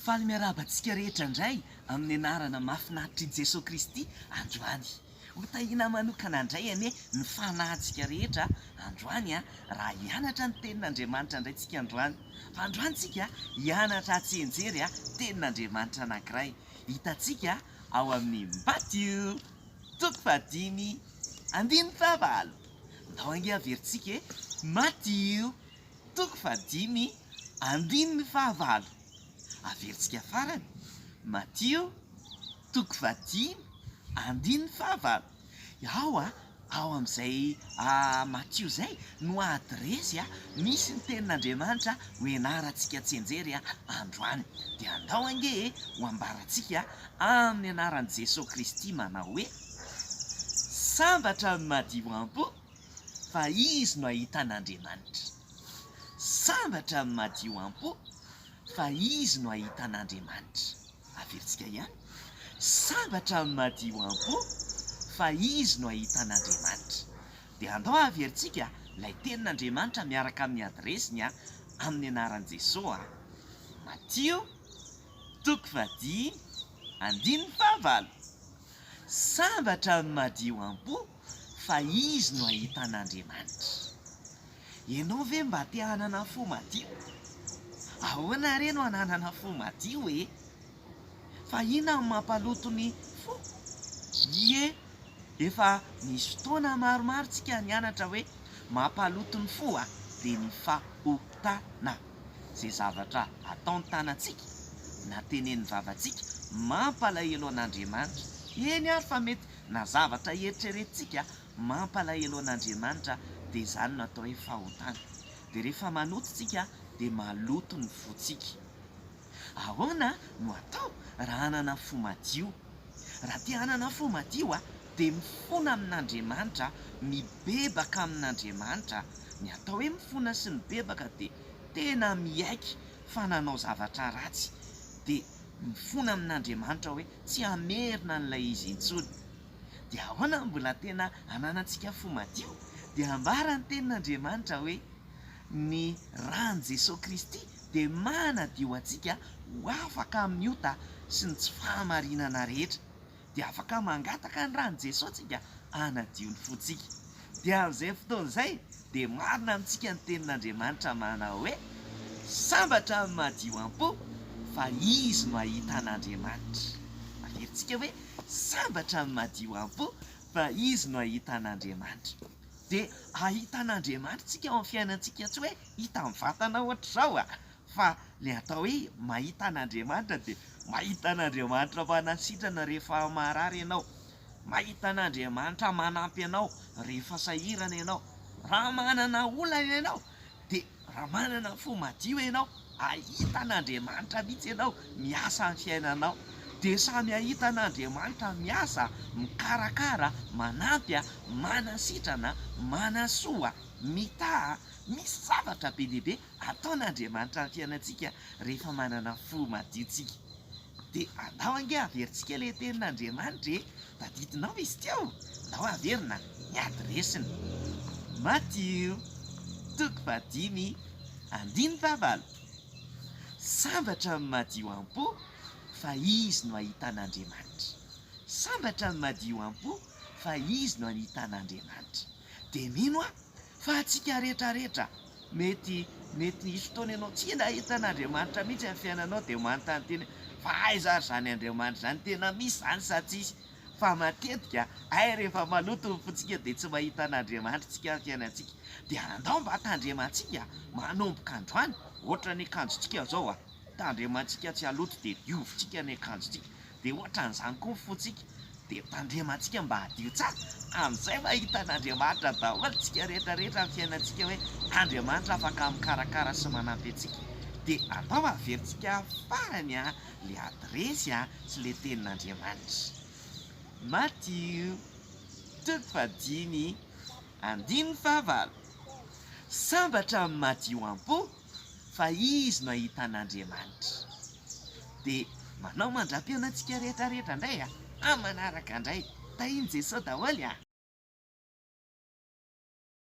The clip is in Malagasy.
Faly miarahaba antsika rehetra indray amin'ny anarana mahafinaritr'i Jesoa Kristy androany. Ho tahiana manokana indray anie ny fanahintsika rehetra androany raha hianatra ny tenin'Andriamanitra indray tsika androany. Fa androany tsika hianatra tsianjery tenin'Andriamanitra anankiray. Hitantsika ao amin'ny Matio toko fahadimy andininy fahavalo. Ndao ange averintsika e! Matio Toko fahadimy, andininy fahavalo. Averintsika farany, Matio, toko fahadimy, andininy fahavalo. Ao a, ao amin'izay Matio izay no adiresy misy ny tenin'Andriamanitra ho ianarantsika tsianjery androany. Dia andao ange e, ho ambarantsika amin'ny anaran'i Jesoa Kristy manao hoe, Sambatra ny madio am-po, fa izy no hahita an'Andriamanitra. Sambatra ny madio am-po, fa izy no hahita an'Andriamanitra. Averintsika ihany. Sambatra ny madio am-po, fa izy no hahita an'Andriamanitra. Dia andao averintsika ilay tenin'Andriamanitra miaraka amin'ny adiresiny amin'ny anaran'i Jesoa. Matio, toko fahadimy, andininy fahavalo. Sambatra ny madio am-po, fa izy no hahita an'Andriamanitra. Ianao ve mba te hanana fo madio? Ahoana re no hananana fo madio e? Fa inona no mampaloto ny fo? Ie, efa nisy fotoana maromaro tsika nianatra hoe mampaloto ny fo dia ny fahotana. Izay zavatra ataon'ny tanantsika na tenenin'ny vavantsika mampalahelo an'Andriamanitra. Eny ary fa mety na zavatra eritreretintsika mampalahelo an'Andriamanitra dia izany no atao hoe fahotana. Dia rehefa manota isika dia maloto ny fontsika. Ahoana no atao raha hanana fo madio? Raha te hanana fo madio dia mifona amin'Andriamanitra, mibebaka amin'Andriamanitra. Ny atao hoe mifona sy mibebaka dia tena miaiky fa nanao zavatra ratsy dia mifona amin'Andriamanitra hoe tsy hamerina an'ilay izy intsony. Dia ahoana no mbola tena hananantsika fo madio? Dia ambara ny tenin'Andriamanitra hoe ny ran'i Jesoa Kristy dia manadio antsika ho afaka amin'ny ota sy ny tsy fahamarinana rehetra. Dia afaka mangataka ny ran'i Jesoa tsika hanadio ny fontsika. Dia amin'izay fotoana izay dia marina amintsika ny tenin'Andriamanitra manao hoe, Sambatra ny madio am-po, fa izy no hahita an'Andriamanitra. Averintsika hoe, Sambatra ny madio am-po, fa izy no hahita an'Andriamanitra. Dia hahita an'Andriamanitra tsika ao amin'ny fiainantsika, tsy hoe hita mivantana ohatr'izao a, fa ilay atao hoe mahita an'Andriamanitra dia mahita an'Andriamanitra manasitrana rehefa marary ianao, Mahita an'Andriamanitra manampy anao rehefa sahirana ianao. Raha manana olana ianao, dia raha manana fo madio ianao, hahita an'Andriamanitra mihitsy ianao miasa amin'ny fiainanao. Dia samy hahita an'Andriamanitra miasa, mikarakara, manampy, manasitrana, manasoa, mitaha. Misy zavatra be dia be ataon'Andriamanitra amin'ny fiainantsika rehefa manana fo madio tsika. Dia andao ange averintsika ilay tenin'Andriamanitra e! Tadidinao izy teo? Andao averina ny adiresiny. Matio, toko fahadimy, andininy fahavalo. Sambatra ny madio am-po, fa izy no hahita an'Andriamanitra. Sambatra ny madio am-po, fa izy no hahita an'Andriamanitra. Dia mino aho fa antsika rehetra rehetra mety mety hisy fotoana ianao tsy nahita an'Andriamanitra mihitsy amin'ny fiainanao dia manontany tena hoe fa aiza ary izany Andriamanitra izany, tena misy izany sa tsisy? Fa matetika hay rehefa maloto ny fontsika dia tsy mahita an'Andriamanitra tsika amin'ny fiainantsika. Dia andao mba tandremantsika manomboka androany, ohatra ny akanjontsika izao a, tandremantsika tsy haloto dia diovintsika ny akanjontsika, Dia ohatran'izany koa ny fontsika, dia tandremantsika mba hadio tsara, amin'izay mahita an'Andriamanitra daholo tsika rehetra rehetra amin'ny fiainantsika hoe Andriamanitra afaka mikarakara sy manampy antsika. Dia andao averintsika farany an, le adiresy an, sy le tenin'Andriamanitra. Matio, toko fahadimy, andininy fahavalo. Sambatra ny madio am-po, fa izy no hahita an'Andriamanitra. Dia manao mandra-pihaona antsika rehetra rehetra indray a! Amin'ny manaraka indray! Tahin'i Jesoa daholo a!